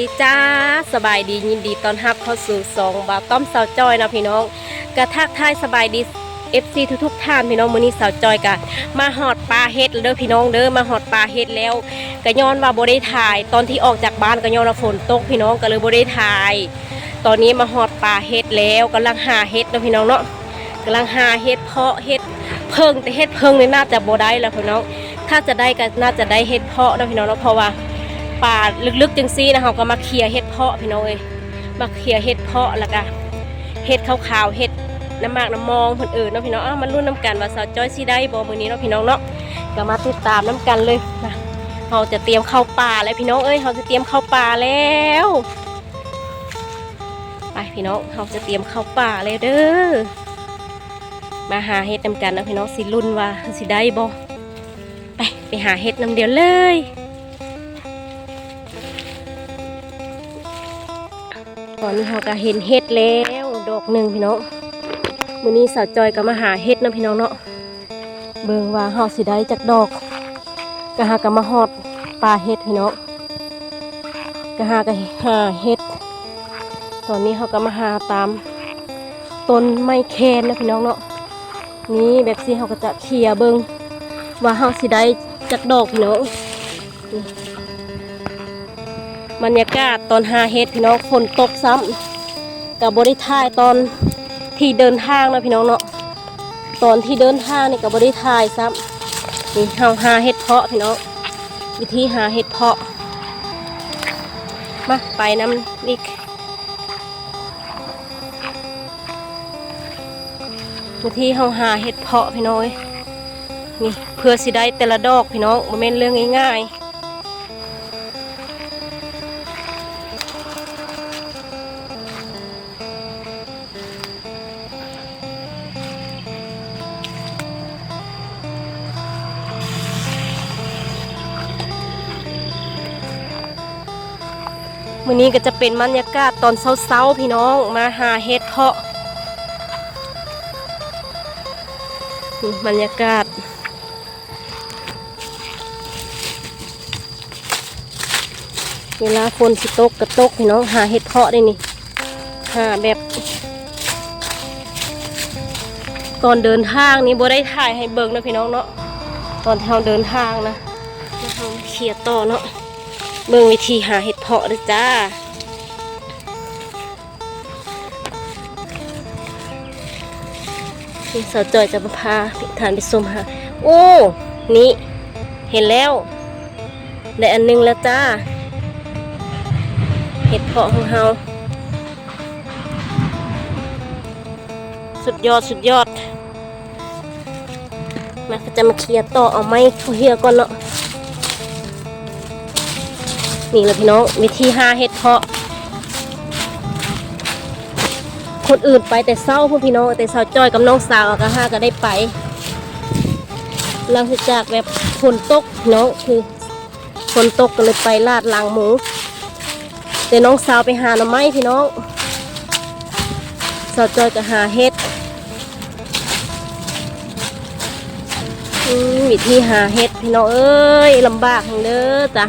ດີຈ້າ ສະບາຍດີ ຍິນດີຕ້ອນຮັບເຂົ້າສູ່ຊ່ອງບ່າວຕ້ອມສາວຈ້ອຍເນາະພີ່ນ້ອງ. ກະທັກທາຍສະບາຍດີ ເອັຟຊີ ທຸກໆທ່ານພີ່ນ້ອງ. ມື້ນີ້ສາວຈ້ອຍກະມາຮອດປ່າເຫັດແລ້ວເດີພີ່ນ້ອງເດີ ມາຮອດປ່າເຫັດແລ້ວ. ກະຍ້ອນວ່າບໍ່ໄດ້ຖ່າຍ ຕອນທີ່ອອກຈາກບ້ານ ກະຍ້ອນວ່າຝົນຕົກພີ່ນ້ອງ ກະເລີຍບໍ່ໄດ້ຖ່າຍ. ຕອນນີ້ມາຮອດປ່າເຫັດແລ້ວ ກຳລັງຫາເຫັດເນາະພີ່ນ້ອງເນາະ. ກຳລັງຫາເຫັດເພາະ ເຫັດເຜິ້ງ ແຕ່ເຫັດເຜິ້ງນີ້ໜ້າຈະບໍ່ໄດ້ແລ້ວພີ່ນ້ອງ. ຖ້າຈະໄດ້ກໍໜ້າຈະໄດ້ເຫັດເພາະເນາະພີ່ນ້ອງເນາະ ເພາະວ່າປ່າເລິກໆຈັ່ງຊີ້ນະ ເຮົາກໍມາເຄຍເຫັດເພາະພີ່ນ້ອງເອີຍ. ມາເຄຍເຫັດເພາະ ແລ້ວກໍເຫັດຂາວໆ ເຫັດນ້ຳໝາກນ້ຳມອງເພິ່ນເອີ້ນເນາະພີ່ນ້ອງ. ເອົາ ມາລຸ້ນນຳກັນວ່າສາວຈ້ອຍຊິໄດ້ບໍ່ມື້ນີ້ເນາະພີ່ນ້ອງເນາະ. ກໍມາຕິດຕາມນຳກັນເລີຍ. ມາ ເຮົາຈະຕຽມເຂົ້າປ່າແລ້ວພີ່ນ້ອງເອີຍ ເຮົາຈະຕຽມເຂົ້າປ່າແລ້ວ. ໄປພີ່ນ້ອງ ເຮົາຈະຕຽມເຂົ້າປ່າແລ້ວເດີ. ມາຫາເຫັດນຳກັນເນາະພີ່ນ້ອງ ຊິລຸ້ນວ່າຊິໄດ້ບໍ່. ໄປ ໄປຫາເຫັດນຳດຽວເລີຍ. ຕອນນີ້ເຮົາກໍເຫັນເຫັດແລ້ວດອກໜຶ່ງພີ່ນ້ອງ. ມື້ນີ້ສາວຈ້ອຍກໍມາຫາເຫັດເນາະພີ່ນ້ອງເນາະ. ເບິ່ງວ່າເຮົາຊິໄດ້ຈັກດອກ. ກະຫາກະມາຮອດປ່າເຫັດພີ່ນ້ອງ ກະຫາກະຫາເຫັດ. ຕອນນີ້ເຮົາກະມາຫາຕາມຕົ້ນໄມ້ແຄນເນາະພີ່ນ້ອງເນາະ. ນີ້ ແບບຊີ້ເຮົາກະຈະເຄຍເບິ່ງວ່າເຮົາຊິໄດ້ຈັກດອກພີ່ນ້ອງ. ບັນຍາກາດຕອນຫາເຫັດພີ່ນ້ອງ ຝົນຕົກຊ້ຳ ກະບໍ່ໄດ້ຖ່າຍຕອນທີ່ເດີນທາງເນາະພີ່ນ້ອງເນາະ. ຕອນທີ່ເດີນທາງນີ້ກະບໍ່ໄດ້ຖ່າຍຊ້ຳ. ນີ້ເຮົາຫາເຫັດເພາະພີ່ນ້ອງ ວິທີຫາເຫັດເພາະ. ມາ ໄປນຳອີກ. ວິທີເຮົາຫາເຫັດເພາະພີ່ນ້ອງເອີຍ. ນີ້ ເພື່ອຊິໄດ້ແຕ່ລະດອກພີ່ນ້ອງ ບໍ່ແມ່ນເລື່ອງງ່າຍໆ. ມື້ນີ້ກໍຈະເປັນບັນຍາກາດຕອນເຊົ້າໆ ພີ່ນ້ອງ ມາຫາເຫັດເພາະ. ນີ້ບັນຍາກາດ ເວລາຝົນຊິຕົກກໍຕົກພີ່ນ້ອງ ຫາເຫັດເພາະໄດ້ນີ້. ຫາແບບ ຕອນເດີນທາງນີ້ບໍ່ໄດ້ຖ່າຍໃຫ້ເບິ່ງເນາະພີ່ນ້ອງເນາະ ຕອນທີ່ເຮົາເດີນທາງນະ. ແລ້ວເຮົາເຄຍຕໍ່ເນາະ ເບິ່ງວິທີຫາເຫັດເພາະເດີຈ້າ. ນີ້ສາວຈ້ອຍຈະມາພາທ່ານໄປຊົມຫາ ໂອ້ ນີ້ ເຫັນແລ້ວ ໄດ້ອັນໜຶ່ງແລ້ວຈ້າ ເຫັດເພາະຂອງເຮົາ. ສຸດຍອດ ສຸດຍອດ. ມາ ກໍຈະມາເຄຍຕໍ່ ເອົາໄມ້ເຂົາເຫື່ອກ່ອນເນາະ. ນີ້ລະພີ່ນ້ອງ ວິທີຫາເຫັດເພາະ. ຄົນອື່ນໄປແຕ່ເຊົ້າພຸ້ນພີ່ນ້ອງ ແຕ່ສາວຈ້ອຍກັບນ້ອງສາວກໍຫາກໍໄດ້ໄປ ຫຼັງຈາກແບບຝົນຕົກເນາະ ຄືຝົນຕົກກໍເລີຍໄປລາດຫຼັງໝູ. ແຕ່ນ້ອງສາວໄປຫາໜໍ່ໄມ້ພີ່ນ້ອງ ສາວຈ້ອຍກໍຫາເຫັດ. ອືມ ວິທີຫາເຫັດພີ່ນ້ອງເອີຍ ລຳບາກແຮງເດີຈ້າ.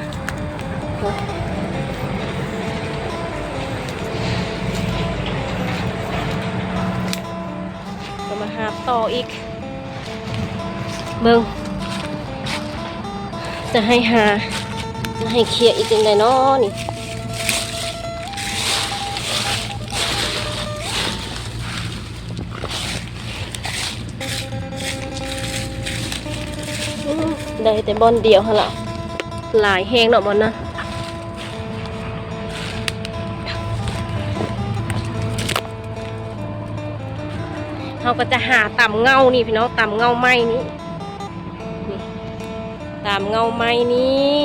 ກໍມາຫາຕໍ່ອີກ ເບິ່ງ ຈະໃຫ້ຫາ ຈະໃຫ້ເຄຍອີກຈັ່ງໃດນໍນີ້. ອືມ ໄດ້ແຕ່ບ່ອນດຽວຫັ້ນລະ ຫຼາຍແຮງເນາະບ່ອນນັ້ນ. ເຮົາກໍຈະຫາຕາມເຫງົ້ານີ້ພີ່ນ້ອງ ຕາມເຫງົ້າໄມ້ນີ້ ນີ້ ຕາມເຫງົ້າໄມ້ນີ້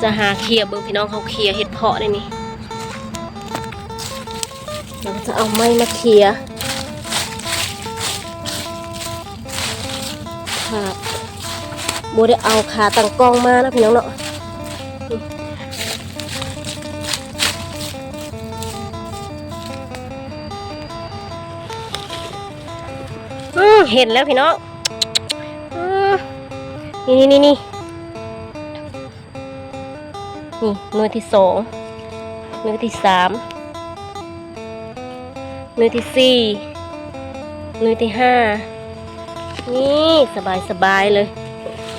ຈະຫາເຄຍເບິ່ງພີ່ນ້ອງ ເຮົາເຄຍເຫັດເພາະໄດ້ນີ້. ເຮົາຈະເອົາໄມ້ມາເຄຍ ຂາ ບໍ່ໄດ້ເອົາຂາຕັ້ງກ້ອງມາເນາະພີ່ນ້ອງເນາະ. ອືມ ເຫັນແລ້ວພີ່ນ້ອງ. ອື ນີ້ໆໆ ນີ້ ໜ່ວຍທີສອງ ໜ່ວຍທີສາມ ໜ່ວຍທີສີ່ ໜ່ວຍທີຫ້າ ນີ້ ສະບາຍໆເລີຍ.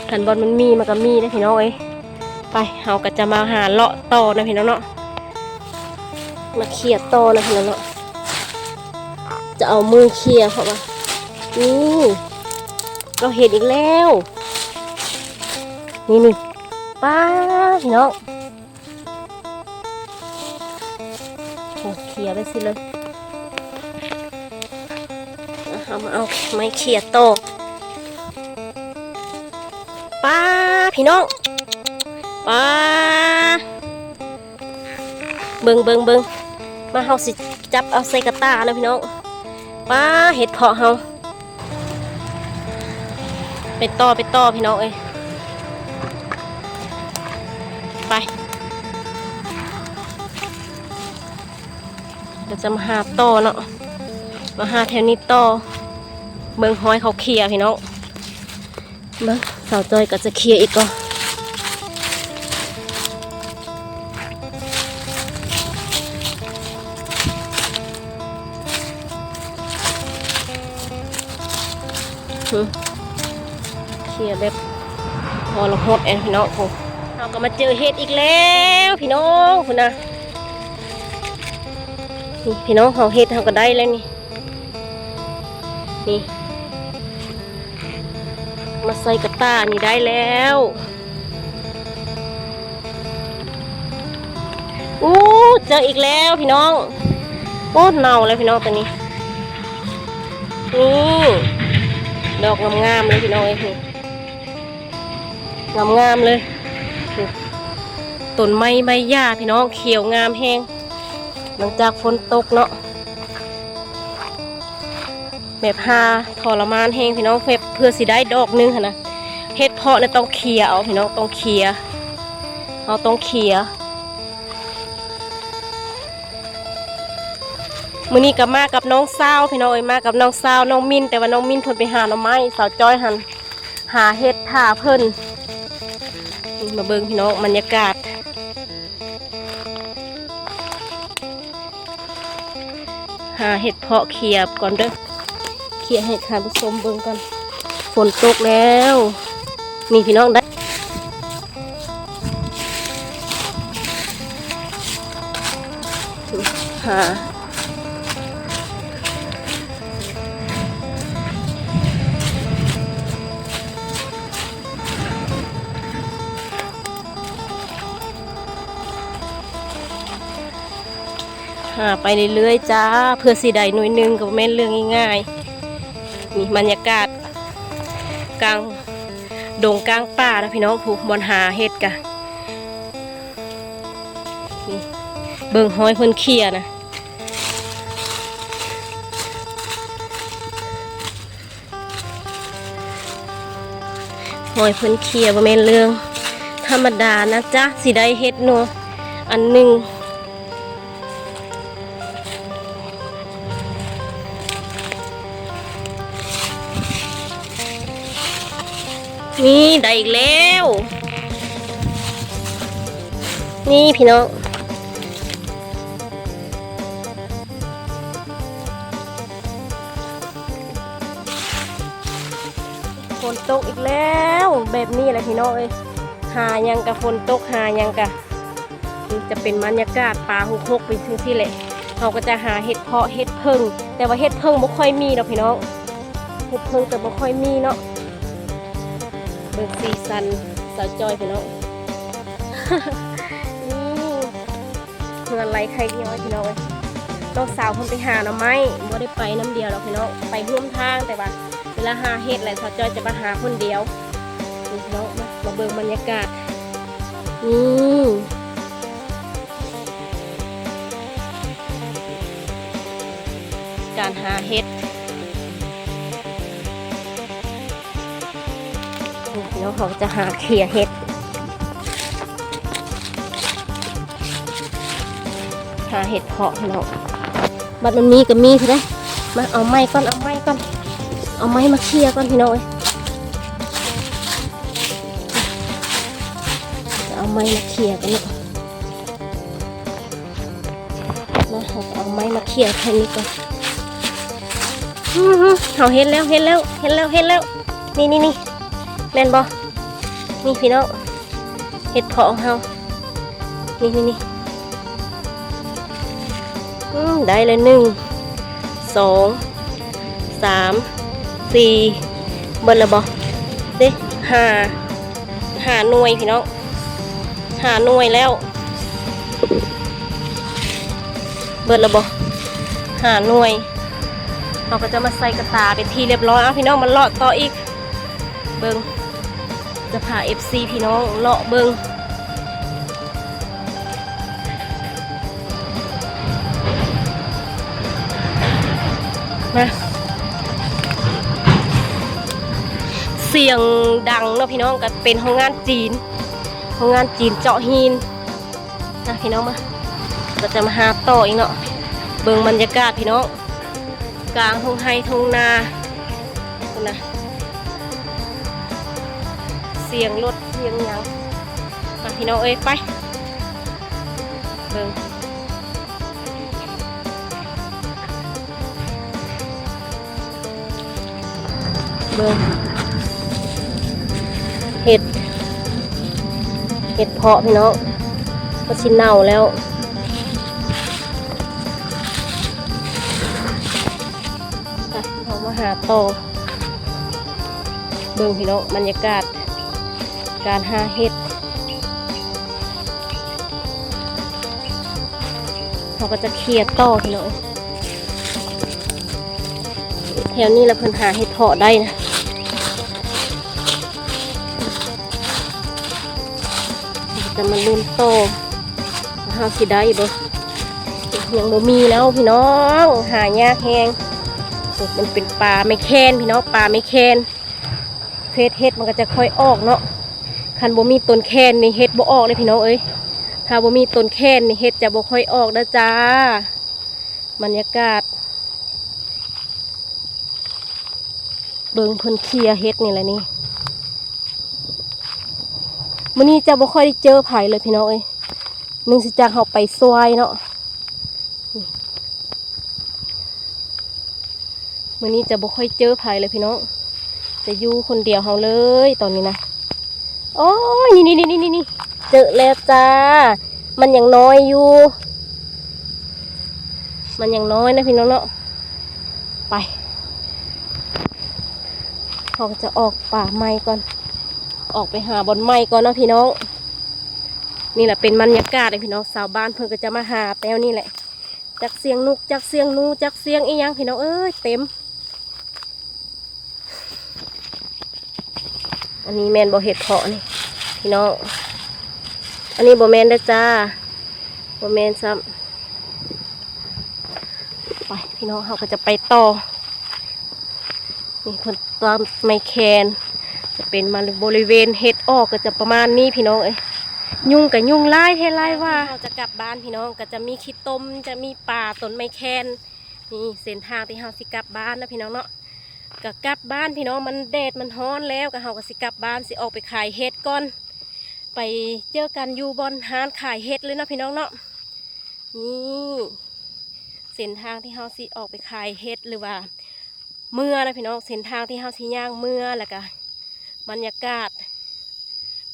ຄັນບ່ອນມັນມີມັນກໍມີເດ້ພີ່ນ້ອງເອີຍ. ໄປ ເຮົາກໍຈະມາຫາເລາະຕໍ່ນະພີ່ນ້ອງເນາະ ມາເຄຍຕໍ່ນະພີ່ນ້ອງເນາະ. ຈະເອົາມືເຄຍເພາະວ່າ ນີ້ ເຮົາເຫັນອີກແລ້ວ ນີ້ໆ ປ້າ ພີ່ນ້ອງ ໂອ້ ເຄຍໄປຊິເລີຍ. ເຮົາມາເອົາໄມ້ເຄຍຕໍ່ ປ້າ ພີ່ນ້ອງ ປ້າ ເບິ່ງ ເບິ່ງ ເບິ່ງ ມາ ເຮົາຊິຈັບເອົາໃສ່ກະຕ່າເນາະພີ່ນ້ອງ. ປ້າ ເຫັດເຜາະເຮົາ ໄປຕໍ່ ໄປຕໍ່ພີ່ນ້ອງເອີຍ ໄປ ດຽວຈະມາຫາຕໍ່ເນາະ ມາຫາແຖວນີ້ຕໍ່. ເບິ່ງຮອຍເຂົາເຄຍພີ່ນ້ອງ. ເບິ່ງ ສາວຈ້ອຍກໍຈະເຄຍອີກກ່ອນ ເຄຍແບບທໍລະຫົດແອນພີ່ນ້ອງ. ໂອ້ ເຮົາກໍມາເຈີເຫັດອີກແລ້ວພີ່ນ້ອງ ພຸ້ນນະ. ນີ້ພີ່ນ້ອງ ເຮົາເຫັດເຮົາກໍໄດ້ແລ້ວນີ້. ນີ້ ມາໃສ່ກະຕ່ານີ້ໄດ້ແລ້ວ. ໂອ້ ເຈີອີກແລ້ວພີ່ນ້ອງ. ໂອ້ ເນົ່າແລ້ວພີ່ນ້ອງ ໂຕນີ້. ນີ້ ດອກງາມໆເລີຍພີ່ນ້ອງເອີຍ ນີ້ ງາມໆເລີຍ. ຕົ້ນໄມ້ໃບຫຍ້າພີ່ນ້ອງ ຂຽວງາມແຮງ ຫຼັງຈາກຝົນຕົກເນາະ. ແບບຫາທໍລະມານແຮງພີ່ນ້ອງ ແບບເພື່ອຊິໄດ້ດອກໜຶ່ງຫັ້ນນະ. ເຫັດເຜາະນີ້ຕ້ອງເຄຍເອົາພີ່ນ້ອງ ຕ້ອງເຄຍ ເຮົາຕ້ອງເຄຍ. ມື້ນີ້ກໍມາກັບນ້ອງສາວພີ່ນ້ອງເອີຍ ມາກັບນ້ອງສາວ ນ້ອງມິນ ແຕ່ວ່ານ້ອງມິນເພິ່ນໄປຫາໜໍ່ໄມ້ ສາວຈ້ອຍຫັ້ນຫາເຫັດຖ້າເພິ່ນ. ນີ້ ມາເບິ່ງພີ່ນ້ອງ ບັນຍາກາດ ຫາເຫັດເຜາະເຄຍກ່ອນເດີ້ ເຄຍໃຫ້ທ່ານຜູ້ຊົມເບິ່ງກ່ອນ. ຝົນຕົກແລ້ວ ນີ້ພີ່ນ້ອງ ໄດ້ ຫາ ຫາໄປເລື້ອຍໆ ຈ້າ ເພື່ອຊິໄດ້ໜ່ວຍໜຶ່ງກໍບໍ່ແມ່ນເລື່ອງງ່າຍໆ. ນີ້ບັນຍາກາດກາງດົງກາງປ່ານະພີ່ນ້ອງ ຜູ້ບ່ອນຫາເຫັດກະ ນີ້ ເບິ່ງຮອຍເພິ່ນເຄຍນະ. ຮອຍເພິ່ນເຄຍບໍ່ແມ່ນເລື່ອງທຳມະດານະຈ໊ະ ຊິໄດ້ເຫັດໜ່ວຍອັນໜຶ່ງ. ນີ້ ໄດ້ອີກແລ້ວ ນີ້ພີ່ນ້ອງ. ຝົນຕົກອີກແລ້ວ ແບບນີ້ແຫຼະພີ່ນ້ອງເອີຍ ຫາຫຍັງກະຝົນຕົກ ຫາຫຍັງກະ ຈະເປັນບັນຍາກາດປ່າຮົກໆ ເປັນຈັ່ງຊີ້ແຫຼະ. ເຮົາກໍຈະຫາເຫັດເຜາະ ເຫັດເຜິ້ງ ແຕ່ວ່າເຫັດເຜິ້ງບໍ່ຄ່ອຍມີດອກພີ່ນ້ອງ ເຫັດເຜິ້ງຈະບໍ່ຄ່ອຍມີເນາະ. ເບິ່ງສີສັນສາວຈ້ອຍພີ່ນ້ອງ ນີ້ ເຮືອນໄລ່ໄຄຍ້ອຍພີ່ນ້ອງເອີຍ. ນ້ອງສາວເພິ່ນໄປຫາໜໍ່ໄມ້ ບໍ່ໄດ້ໄປນຳດຽວດອກພີ່ນ້ອງ ໄປຮ່ວມທາງ ແຕ່ວ່າເວລາຫາເຫັດແຫຼະ ສາວຈ້ອຍຈະມາຫາຄົນດຽວ. ນີ້ພີ່ນ້ອງ ມາ ມາເບິ່ງບັນຍາກາດ ນີ້ ການຫາເຫັດ. ນີ້ພີ່ນ້ອງ ເຮົາຈະຫາເຄຍເຫັດ ຫາເຫັດເຜາະພີ່ນ້ອງ. ບັດມັນມີກໍມີພຸ້ນເດ້. ມາເອົາໄມ້ກ່ອນ ເອົາໄມ້ກ່ອນ ເອົາໄມ້ມາເຄຍກ່ອນພີ່ນ້ອງເອີຍ. ໄມ້ມາເຂ່ຍກັນເນາະ ມາ ເຮົາເອົາໄມ້ມາເຂ່ຍແຖວນີ້ກ່ອນ. ອື ເຮົາເຫັນແລ້ວ ເຫັນແລ້ວ ເຫັນແລ້ວ ເຫັນແລ້ວ ນີ້ໆໆ ແມ່ນບໍ່? ນີ້ພີ່ນ້ອງ ເຫັດເຜາະຂອງເຮົາ ນີ້ໆໆ ອືມ ໄດ້ແລ້ວ ໜຶ່ງ ສອງ ສາມ ສີ່ ເບິດແລ້ວບໍ່? ເດ້ ຫ້າ ຫ້າໜ່ວຍພີ່ນ້ອງ ຫ້າໜ່ວຍແລ້ວ ເບິດແລ້ວບໍ່? ຫ້າໜ່ວຍ ເຮົາກໍຈະມາໃສ່ກະຕ່າເປັນທີ່ຮຽບຮ້ອຍ. ເອົາ ພີ່ນ້ອງ ມາເລາະຕໍ່ອີກ ເບິ່ງ ຈະພາເອັຟຊີພີ່ນ້ອງເລາະເບິ່ງ ມາ ສຽງດັງເນາະພີ່ນ້ອງ ກໍເປັນໂຮງງານຈີນ ໂຮງງານຈີນເຈາະຫີນ. ນະພີ່ນ້ອງ ມາ ກໍຈະມາຫາຕໍ່ອີກເນາະ ເບິ່ງບັນຍາກາດພີ່ນ້ອງ ກາງທົ່ງໄຮ່ທົ່ງນາ ພຸ້ນນະ ສຽງລົດສຽງຫຍັງ ມາພີ່ນ້ອງເອີຍ ໄປ ເບິ່ງ ເບິ່ງ ເຫັດ ເຫັດເຜາະພີ່ນ້ອງ ກໍຊິເນົ່າແລ້ວ ໄປ ເຮົາມາຫາຕໍ່ ເບິ່ງພີ່ນ້ອງ ບັນຍາກາດການຫາເຫັດ ເຮົາກໍຈະເຂ່ຍຕໍ່ພີ່ນ້ອງ ແຖວນີ້ລະເພິ່ນຫາເຫັດເຜາະໄດ້ນະ ຈະມາລຸ້ນຕໍ່ວ່າເຮົາຊິໄດ້ບໍ່? ຍັງບໍ່ມີແລ້ວພີ່ນ້ອງ ຫາຍາກແຮງ ໂອ້ ມັນເປັນປາໄມ້ແຄນພີ່ນ້ອງ ປາໄມ້ແຄນ ເພດເຫັດມັນກໍຈະຄ່ອຍອອກເນາະ ຄັນບໍ່ມີຕົ້ນແຄນນີ້ເຫັດບໍ່ອອກເດ້ພີ່ນ້ອງເອີຍ ຖ້າບໍ່ມີຕົ້ນແຄນນີ້ເຫັດຈະບໍ່ຄ່ອຍອອກເດີຈ້າ. ບັນຍາກາດ ເບິ່ງເພິ່ນເຂ່ຍເຫັດນີ້ແຫຼະນີ້ ມື້ນີ້ຈະບໍ່ຄ່ອຍໄດ້ເຈີໃຜເລີຍພີ່ນ້ອງເອີຍ ເນື່ອງຈາກເຮົາໄປຊ່ວຍເນາະ ມື້ນີ້ຈະບໍ່ຄ່ອຍເຈີໃຜເລີຍພີ່ນ້ອງ ຈະຢູ່ຄົນດຽວເຮົາເລີຍຕອນນີ້ນະ. ໂອ້ຍ ນີ້ໆໆໆ ເຈີແລ້ວຈ້າ ມັນຍັງນ້ອຍຢູ່ ມັນຍັງນ້ອຍນະພີ່ນ້ອງເນາະ ໄປ ເຮົາກໍຈະອອກປ່າໃໝ່ກ່ອນ ອອກໄປຫາບ່ອນໃໝ່ກ່ອນເນາະພີ່ນ້ອງ. ນີ້ລະເປັນບັນຍາກາດໃຫ້ພີ່ນ້ອງ ຊາວບ້ານເພິ່ນກໍຈະມາຫາແຖວນີ້ແຫຼະ ຈັກສຽງນົກ ຈັກສຽງໜູ ຈັກສຽງອີ່ຫຍັງພີ່ນ້ອງເອີຍ ເຕັມ. ອັນນີ້ແມ່ນບໍ່ເຫັດເຜາະນີ້ພີ່ນ້ອງ ອັນນີ້ບໍ່ແມ່ນເດີຈ້າ ບໍ່ແມ່ນຊ້ຳ. ໄປພີ່ນ້ອງ ເຮົາກໍຈະໄປຕໍ່ ນີ້ເພິ່ນ ຕາມໄມ້ແຄນ ຈະເປັນມາບໍລິເວນເຫັດອອກ ກໍຈະປະມານນີ້ພີ່ນ້ອງເອີຍ ຍຸງກໍຍຸງຫຼາຍແທ້ຫຼາຍວ່າ. ເຮົາຈະກັບບ້ານພີ່ນ້ອງ ກໍຈະມີຂີ້ຕົມ ຈະມີປ່າ ຕົ້ນໄມ້ແຄນ ນີ້ເສັ້ນທາງທີ່ເຮົາຊິກັບບ້ານເນາະພີ່ນ້ອງເນາະ ກໍກັບບ້ານພີ່ນ້ອງ ມັນແດດມັນຮ້ອນແລ້ວ ກໍເຮົາກໍຊິກັບບ້ານ ຊິອອກໄປຂາຍເຫັດກ່ອນ ໄປເຈີກັນຢູ່ບ່ອນຮ້ານຂາຍເຫັດເລີຍເນາະພີ່ນ້ອງເນາະ. ນີ້ເສັ້ນທາງທີ່ເຮົາຊິອອກໄປຂາຍເຫັດ ຫຼືວ່າເມືອນະພີ່ນ້ອງ ເສັ້ນທາງທີ່ເຮົາຊິຍ່າງເມືອ ແລ້ວກະບັນຍາກາດ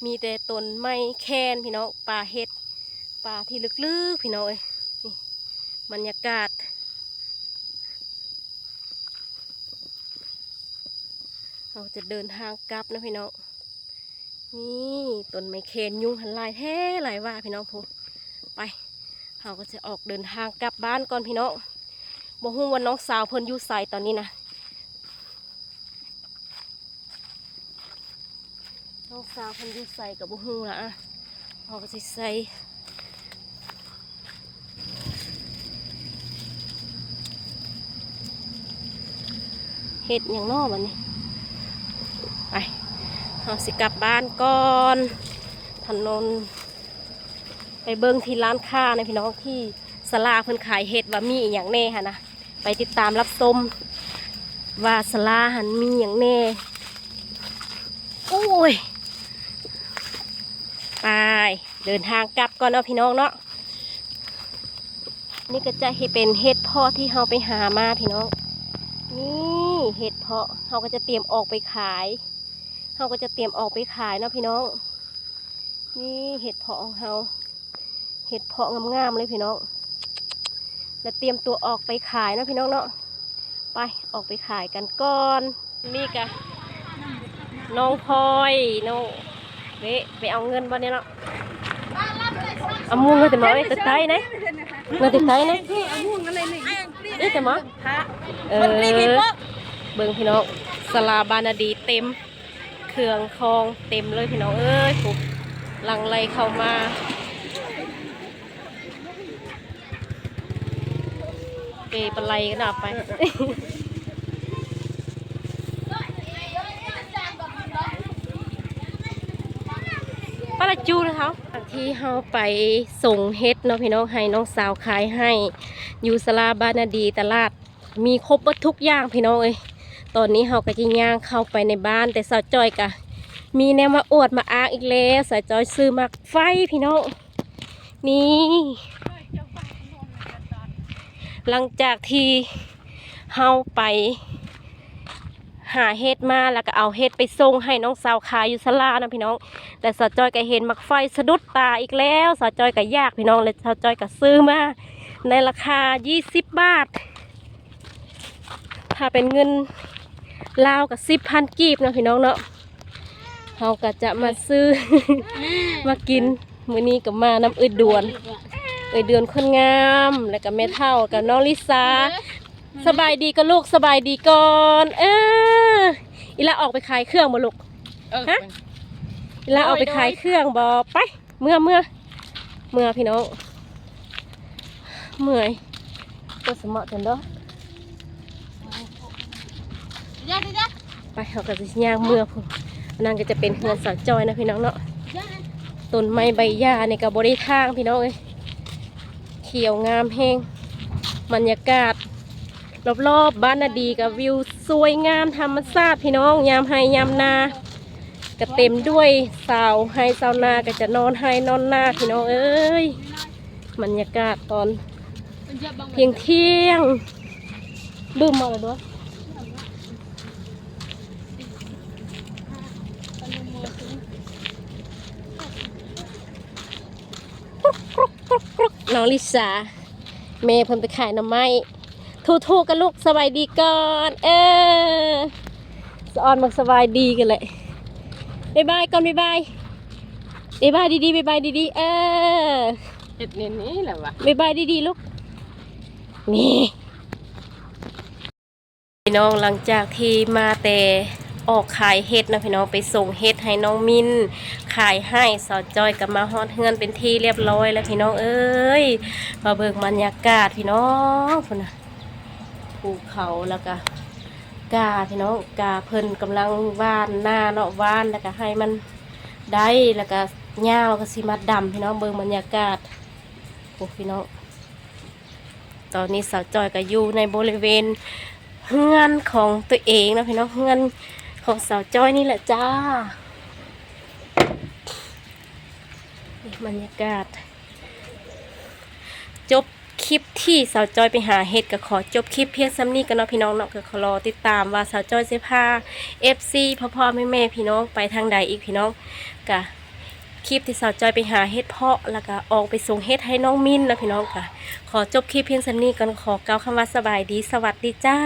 ມີແຕ່ຕົ້ນໄມ້ແຄນພີ່ນ້ອງ ປ່າເຫັດ ປ່າທີ່ລຶກໆ ພີ່ນ້ອງເອີຍ ນີ້ບັນຍາກາດ ເຮົາຈະເດີນທາງກັບນະພີ່ນ້ອງ. ນີ້ຕົ້ນໄມ້ແຄນ ຍຸງຫັ້ນຫຼາຍແທ້ຫຼາຍວ່າພີ່ນ້ອງ ພຸ້ນ ໄປ ເຮົາກໍຈະອອກເດີນທາງກັບບ້ານກ່ອນພີ່ນ້ອງ. ບໍ່ຮູ້ວ່ານ້ອງສາວເພິ່ນຢູ່ໃສຕອນນີ້ນະ ນ້ອງສາວເພິ່ນຢູ່ໃສກໍບໍ່ຮູ້ລະ ເຮົາກໍຊິໃສ່ ເຮັດຫຍັງນໍບັດນີ້ ໄປ ເຮົາຊິກັບບ້ານກ່ອນ ຖະໜົນ ໄປເບິ່ງທີ່ຮ້ານຄ້ານະພີ່ນ້ອງ ທີ່ສາລາເພິ່ນຂາຍເຫັດວ່າມີອີ່ຫຍັງແດ່ຫັ້ນນະ ໄປຕິດຕາມຮັບຊົມວ່າສາລາຫັ້ນມີຫຍັງແດ່ ໂອ້ຍ ໄປ. ເດີນທາງກັບກ່ອນເນາະພີ່ນ້ອງເນາະ. ນີ້ກໍຈະເຮັດເປັນເຫັດເຜາະທີ່ເຮົາໄປຫາມາພີ່ນ້ອງ. ນີ້ເຫັດເຜາະ ເຮົາກໍຈະຕຽມອອກໄປຂາຍ ເຮົາກໍຈະຕຽມອອກໄປຂາຍເນາະພີ່ນ້ອງ. ນີ້ເຫັດເຜາະຂອງເຮົາ ເຫັດເຜາະງາມໆເລີຍພີ່ນ້ອງ ແລ້ວຕຽມຕົວອອກໄປຂາຍເນາະພີ່ນ້ອງເນາະ. ໄປ ອອກໄປຂາຍກັນກ່ອນ. ນີ້ກະນ້ອງພອຍ ນ້ອງເວະ ໄປເອົາເງິນບໍ່ນີ້ເນາະ. ເອົາໝູເງິນແຕ່ໝໍເອີຍ ແຕ່ໄທນະ ເງິນແຕ່ໄທນະ ເອີ ແຕ່ໝໍ. ເອີ ເບິ່ງພີ່ນ້ອງ ສາລາບ້ານນາດີເຕັມ ເຄື່ອງຂອງເຕັມເລີຍພີ່ນ້ອງເອີຍ ຜູ້ຫຼັ່ງໄຫຼເຂົ້າມາ ເປປາໄລກັນເອົາໄປ ປາລະຈູນະເຮົາ. ທີ່ເຮົາໄປສົ່ງເຫັດເນາະພີ່ນ້ອງ ໃຫ້ນ້ອງສາວຂາຍໃຫ້ ຢູ່ສາລາບ້ານນາດີຕະຫຼາດ ມີຄົບເບິດທຸກຢ່າງພີ່ນ້ອງເອີຍ. ຕອນນີ້ເຮົາກໍຈະຍ່າງເຂົ້າໄປໃນບ້ານ ແຕ່ສາວຈ້ອຍກະມີແນວມາອວດມາອ້າງອີກແລ້ວ ສາວຈ້ອຍຊື້ໝາກໄຟພີ່ນ້ອງ. ນີ້ ຫຼັງຈາກທີ່ເຮົາໄປຫາເຫັດມາ ແລ້ວກໍເອົາເຫັດໄປສົ່ງໃຫ້ນ້ອງສາວຂາຍຢູ່ສາລານະພີ່ນ້ອງ ແຕ່ສາວຈ້ອຍກໍເຫັນໝາກໄຟສະດຸດຕາອີກແລ້ວ ສາວຈ້ອຍກໍຢາກພີ່ນ້ອງ ແລະສາວຈ້ອຍກໍຊື້ມາໃນລາຄາ ยี่ສິບ ບາດ ຖ້າເປັນເງິນລາວກໍ ສິບພັນ ກີບເນາະພີ່ນ້ອງເນາະ. ເຮົາກໍຈະມາຊື້ ມາກິນ ມື້ນີ້ກໍມານຳເອື້ອຍດວນ ເອື້ອຍດວນຄົນງາມ ແລ້ວກໍແມ່ເຖົ້າກັບນ້ອງລິສາ. ສະບາຍດີກ່ອນລູກ ສະບາຍດີກ່ອນ. ເອີ ອີ່ຫຼ້າອອກໄປຂາຍເຄື່ອງບໍ່ລູກ? ເອີ ຮະ ອີ່ຫຼ້າອອກໄປຂາຍເຄື່ອງບໍ່? ໄປ ເມືອ ເມືອ ເມືອພີ່ນ້ອງ ເມື່ອຍ ປວດສະໝໍ້ຈົນດອກ. ໄປ ເຮົາກໍຊິຍ່າງເມືອພຸ້ນ. ອັນນັ້ນກໍຈະເປັນເຮືອນສາວຈ້ອຍນະພີ່ນ້ອງເນາະ. ຕົ້ນໄມ້ໃບຫຍ້ານີ້ກໍບໍ່ໄດ້ຖາງພີ່ນ້ອງເອີຍ ຂຽວງາມແຮງ. ບັນຍາກາດ ລອບໆ ບ້ານນາດີກໍວິວສວຍງາມທຳມະຊາດພີ່ນ້ອງ ຍາມໄຮ່ຍາມນາກໍເຕັມດ້ວຍຊາວໄຮ່ຊາວນາກໍຈະນອນໄຮ່ນອນນາພີ່ນ້ອງເອີຍ. ບັນຍາກາດຕອນທ່ຽງໆ ບຶ້ມມາແລ້ວເດີ້. ນ້ອງລິສາ ແມ່ເພິ່ນໄປຂາຍໜໍ່ໄມ້. ທຸໆ ກັນລູກ ສະບາຍດີກ່ອນ. ເອີ ສະອອນມັກສະບາຍດີກັນແຫຼະ. ບາຍບາຍກ່ອນ ບາຍບາຍ ບາຍບາຍດີໆ ບາຍບາຍດີໆ. ເອີ ເຮັດແນວນີ້ແຫຼະວະ ບາຍບາຍດີໆ ລູກ. ນີ້ ພີ່ນ້ອງ ຫຼັງຈາກທີ່ມາແຕ່ອອກຂາຍເຫັດເນາະພີ່ນ້ອງ ໄປສົ່ງເຫັດໃຫ້ນ້ອງມິນຂາຍໃຫ້ ສາວຈ້ອຍກໍມາຮອດເຮືອນເປັນທີ່ລຽບຮ້ອຍແລ້ວພີ່ນ້ອງເອີຍ. ມາເບິ່ງບັນຍາກາດພີ່ນ້ອງ ພຸ້ນນະ ພູເຂົາ ແລ້ວກໍກ້າພີ່ນ້ອງ ກ້າເພິ່ນກຳລັງຫວ່ານນາເນາະ ຫວ່ານແລ້ວກໍໃຫ້ມັນໄດ້ ແລ້ວກໍຍາວກໍຊິມາດຳພີ່ນ້ອງ. ເບິ່ງບັນຍາກາດ ໂອ້ ພີ່ນ້ອງ ຕອນນີ້ສາວຈ້ອຍກໍຢູ່ໃນບໍລິເວນເຮືອນຂອງຕົວເອງເນາະພີ່ນ້ອງ ເຮືອນຂອງສາວຈ້ອຍນີ້ແຫຼະຈ້າ. ນີ້ບັນຍາກາດ ຈົບຄລິບທີ່ສາວຈ້ອຍໄປຫາເຫັດ ກໍຂໍຈົບຄລິບພຽງສ່ຳນີ້ກ່ອນເນາະພີ່ນ້ອງເນາະ. ກໍລໍຕິດຕາມວ່າສາວຈ້ອຍຊິພາເອັຟຊີ ພໍ່ໆ ແມ່ໆ ພີ່ນ້ອງໄປທາງໃດອີກພີ່ນ້ອງ. ກະ ຄລິບທີ່ສາວຈ້ອຍໄປຫາເຫັດເຜາະ ແລ້ວກະອອກໄປສົ່ງເຫັດໃຫ້ນ້ອງມິນເນາະພີ່ນ້ອງ. ກະຂໍຈົບຄລິບພຽງສ່ຳນີ້ກ່ອນ ຂໍກ່າວຄຳວ່າສະບາຍດີ ສະຫວັດດີຈ້າ.